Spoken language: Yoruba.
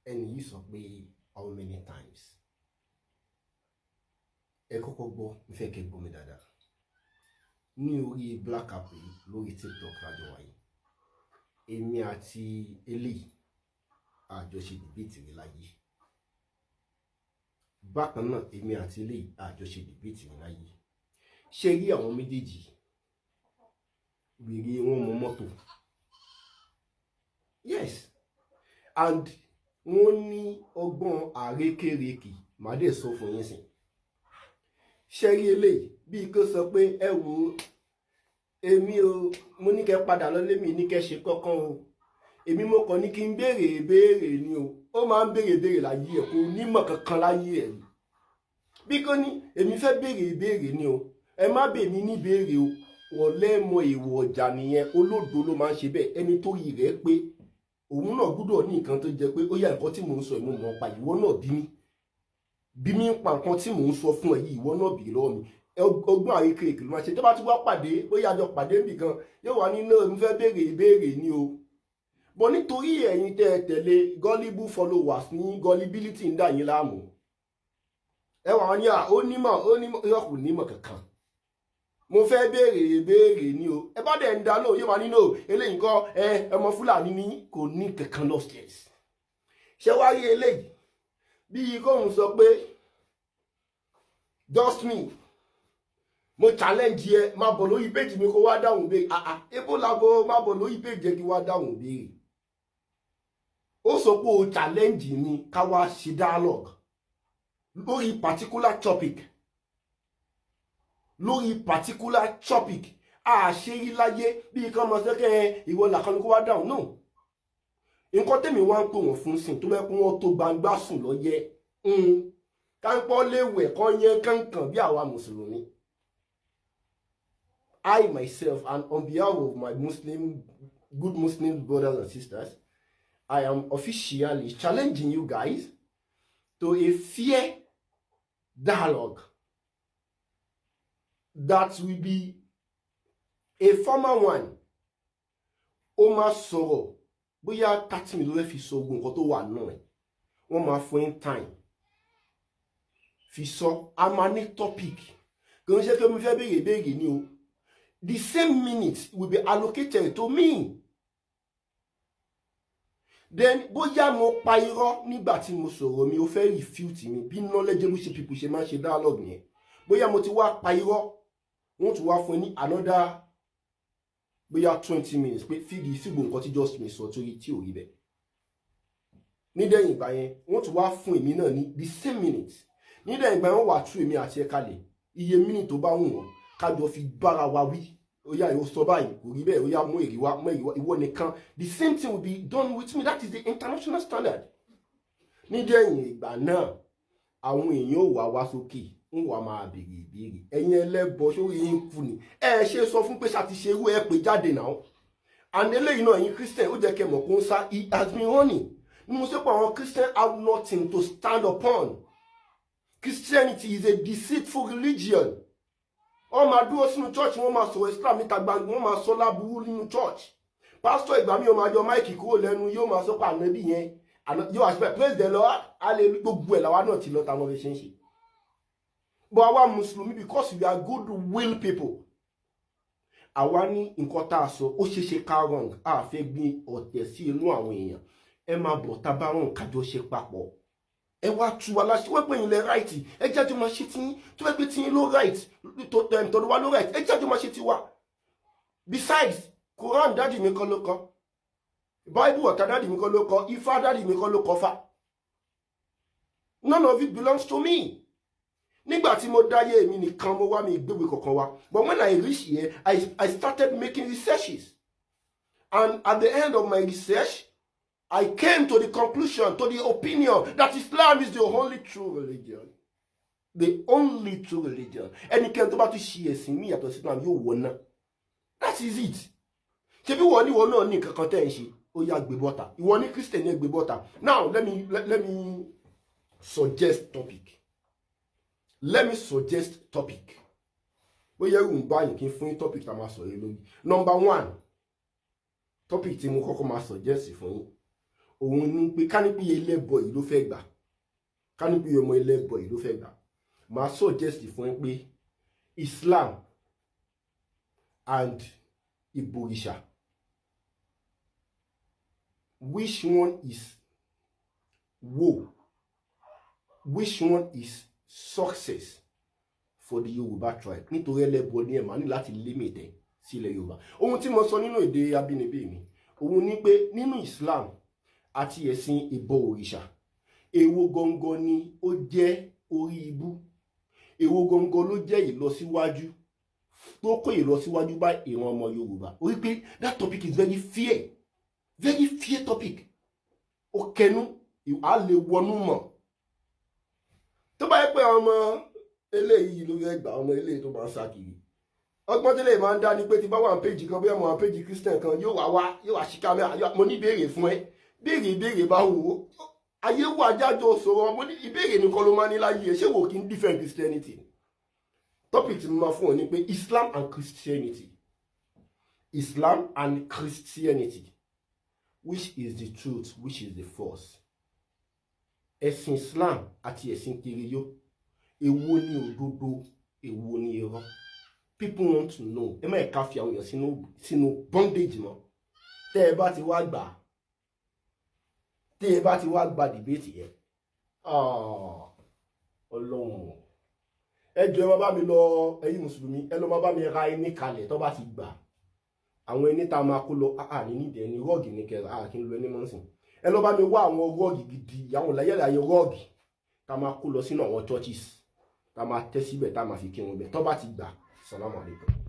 Ẹni yìí sọ pé, "How many times?" Ẹ kọ́kọ́ gbọ́, ń fẹ́ kẹ́ gbọ́ mi dáadáa. Ní orí Black App yìí, lórí TikTok lájọ wáyé, èmi àti eléyìí àjọṣe debate rí láyé. Bákan náà, èmi àti eléyìí àjọṣe debate rí láyé. Ṣe rí àwọn méjèèjì, wèrè wọn mọ mọ́tò, yes, and wọ́n ní ọgbọ́n àrékérekè. Màá dẹ̀ sọ fún yín sìn. Ṣe rí eléyìí, bíi kó sọ pé, "Ẹ wo èmi o, mo ní kẹ́ padà lọ lémi, ní kẹ́ ṣe kọ́kàn o, èmi mo kàn ní kí n béèrè béèrè ni o." Ó máa ń béèrè béèrè láyé ẹ̀, kò nímọ̀ kankan láyé ẹ̀. Bí kò ní, "Èmi fẹ́ béèrè béèrè ni o, ẹ má bèè mí ní béèrè o." Ọ̀lẹ́mọ èèwọ̀ ọjà nìyẹn. Olódo ló máa ń ṣe bẹ́ẹ̀. Ẹni tó rí rẹ̀ pé òun náà gbúdọ̀ ní nǹkan tó jẹ pé ó yá, nǹkan tí mò ń sọ, ìmú mọ̀ pa. Ìwọ náà bí mi, bí mi ń pa nǹkan tí mò ń sọ fún ẹ yìí, ìwọ náà bì lọ́wọ́ mi. Ọgbọ́n àrékèrèkè ló máa ṣe. Tó bá ti wá pàdé, bóyá àjọ pàdé nbìkan, yóò wá nínú, "Mo fẹ́ béèrè ìbéèrè ni o." Bọ̀ nítorí ẹ̀yin tẹ́ ẹ tẹ̀lé, gullible followers ní, gullibility ń dà yín láàmú. Ẹ wà wọn ní à, ó nímọ̀, ó nímọ̀, yóò kò nímọ̀ kankan. "Mo fẹ́ béèrè ìbéèrè ni o." Ẹ bá dẹ̀ ń dá lóhùn, yóò máa nínú eléyìí nǹkan ẹ ọmọ Fúlàní ní, kò ní kankan lọ́stẹ̀s. Ṣé wá rí eléyìí, bíi kóhun sọ pé, "Just me, mo challenge ẹ, máa bọ̀ lórí page mi kó wá dáhùn béèrè." Àà, ebo làbọ̀, máa bọ̀ lórí page ẹ kí wá dáhùn béèrè. Ó sọ pé o challenge mi ká wá ṣe dialogue lórí particular topic, lórí particular topic. Àṣírí láyé bíi kan mọ sẹ́kẹ́ ìwọ làkànní kó wá dáhùn. No, nǹkan tèmi wá ń pè wọ́n fún sìn tó bẹ́ẹ̀ kó wọ́n tó gbangba sùn lọ́yẹ́ káńpọ́ léwẹ̀ kọ́ yẹn kankan bí àwa mùsùlùmí. I myself, and on behalf of my Muslim, good Muslim brothers and sisters, I am officially challenging you guys to a fair dialogue that will be a formal one. Ó máa sọ̀rọ̀ bóyá 30 minutes ló fẹ́ fi sọ ogun nǹkan tó wà náà ẹ̀. Wọ́n máa fún yín time fi sọ. A máa ní topic, kò ń ṣe pé mo fẹ́ béèrè béèrè ni o. The same minutes will be allocated to me. Then bóyá mo pa irọ́ nígbà tí mo sọ̀rọ̀ mi, ó fẹ́ refute mi, bí knowledgeable ṣe people ṣe máa ń ṣe dialogue yẹn. Bóyá mo ti wá pa irọ́, wọ́n tún wá fún ẹ ní another bóyá 20 minutes pé fíìgì sígbò nǹkan tí Just Me sọ torí tí ò rí bẹ́ẹ̀. Nídẹ̀yìn ìgbà yẹn, wọ́n tún wá fún èmi náà ní the same minute. Nídẹ̀yìn ìgbà yẹn, wọ́n wà tú èmi àti ẹ̀ kalẹ̀, iye minute tó bá wù wọ́n, kájọ fi bára wa wí. Ó yá, ìwọ sọ báyìí, kò rí bẹ́ẹ̀. Ó yá, mú èrè wá, mú èrè wá, ìwọ nìkan. The same thing will be done with me. That is the international standard. Nídẹ̀yìn ìgbà náà, àwọn èèyàn ò wá wá sókè, ń wà máa béèrè ìbéèrè. Ẹ̀yin ẹlẹ́bọ, sórí yín kú ni? Ẹ ṣe sọ fún pé ṣàti ṣe irú ẹ pé jáde náà. And eléyìí náà, ẹ̀yin Christian, ó jẹ́ kẹ́ mọ̀ kó ń sá. He has been running ní mo sọ pé àwọn Christian have nothing to stand upon. Christianity is a deceitful religion. Wọ́n máa dúró sínú church, wọ́n máa sọ̀rọ̀ Islam níta gbangba, wọ́n máa sọ láburú nínú church. Pastor ìgbà mi yóò máa yọ mic kúrò lẹ́nu, yóò máa sọ pé ànábì yẹn yóò wá sí, "Praise the Lord, hallelujah." Gbogbo ẹ̀ làwa náà ti lọ táwọn fi ṣe ń ṣe. But àwa mùsùlùmí, because we are good will people, àwa ní nǹkan tá a sọ, ó ṣeéṣe ká wrong, a fẹ́ gbin ọ̀tẹ̀ sí inú àwọn èèyàn. Ẹ máa bọ̀, tá a bá rùn, kájọ ṣe papọ̀. Ẹ wá tu wa láṣẹ wọ́n pè yín lẹ right, ẹ jáde máa ṣe tí tó fẹ́ pé tí yín ló right, tọ́dọ̀ wa ló right, ẹ jáde máa ṣe tiwa. Besides, Quran daddy mi kọ́ ló kọ, Bible ọ̀tá daddy mi kọ́ ló kọ, Ifá daddy mi kọ́ ló kọ fá. None of it belongs to me. Nígbà tí mo dáyé, èmi nìkan mo wá mi ìgbéwèé kankan wá. But when I reach here, I started making researches, and at the end of my research, I came to the conclusion, to the opinion that Islam is the only true religion, the only true religion. Ẹnikẹ́ni tó bá tún ṣe ẹ̀sìn mí yàtọ̀ sí Islam yóò wọ̀ náà. That is it. Ṣebí wọ́n ní ìwọ náà ní nǹkan kan tẹ́ ẹ̀ ń ṣe, ó yá, gbé bọ́ta. Ìwọ ní Christian ní, gbé bọ́ta. Now let me suggest topic. Let me suggest topic. Bóyá ẹrù ń bá yín, kí n fún yín topic tá a máa sọ̀rọ̀ lórí. Number one topic tí mo kọ́kọ́ máa suggest fún yín, Òun ní pé ká ní pé ẹlẹ́bọ yìí ló fẹ́ gbà, ká ní pé ọmọ ẹlẹ́bọ yìí ló fẹ́ gbà, màá suggest fún ẹ pé Islam and ìbòrìṣà, which one is woe, which one is success for the Yorùbá tribe? Nítorí ẹlẹ́bọ ní ẹ̀, máa ní láti limit ẹ̀ sílẹ̀ Yorùbá. Ohun tí mo sọ nínú èdè abínibí mi, òun ní pé nínú Islam àti ẹ̀sìn ìbọ òrìṣà, èwo gangan ni ó jẹ́ orí ibú? Èwo gangan ló jẹ́ ìlọsíwájú, tó kó ìlọsíwájú bá ìran ọmọ Yorùbá? Orí pé that topic is very fair, very fair topic. Ó kẹnu, á lè wọnú mọ̀. Tó bá yẹ pé ọmọ eléyìí ló fẹ́ gbà, ọmọ eléyìí tó máa ń sá kiri, ọgbọ́n tí lè máa ń dá ni pé tí bá wà ní page kan, bóyá mo wà ní page Christian kan, yóò wá wá, yóò wá sí kámẹ́rà. Mo ní ìbéèrè fún ẹ. Béèrè ìbéèrè bá wò ó, ayé wà jájọ sọ̀rọ̀. Mo ní ìbéèrè nìkan ló máa ní láyé ẹ. Ṣé wò kí n defend Christianity? Topic tí mo máa fún ọ ni pé Islam and Christianity, Islam and Christianity, which is the truth, which is the false? Ẹ̀sìn Islam àti ẹ̀sìn kiriyó, èwo ni òdodo, èwo ni irọ́? People want to know. Ẹ má ẹ̀ka fi àwọn èèyàn sínú bondage mọ́. Tẹ́ ẹ bá ti wá gbà, tẹ́ ẹ bá ti wá gba debate yẹn, Ọlọ́run, ẹ jọ̀ọ́, ẹ má bá mi lọ. Ẹ̀yin mùsùlùmí, ẹ lọ má bá mi ra ẹní kalẹ̀. Tó bá ti gbà, àwọn ẹni tá a máa kó lọ àní nídìí ẹni rug ní kẹrẹ àkí ń lo ẹni mọ́sìn. Ẹ lọ bá mi wá àwọn rug gidi, àwọn láyẹ̀láyẹ̀ rug tá a máa kó lọ sínú àwọn churches, tá a máa tẹ́ síbẹ̀, tá a máa fi kírun bẹ̀. Tó bá ti gbà, salamu alaykum.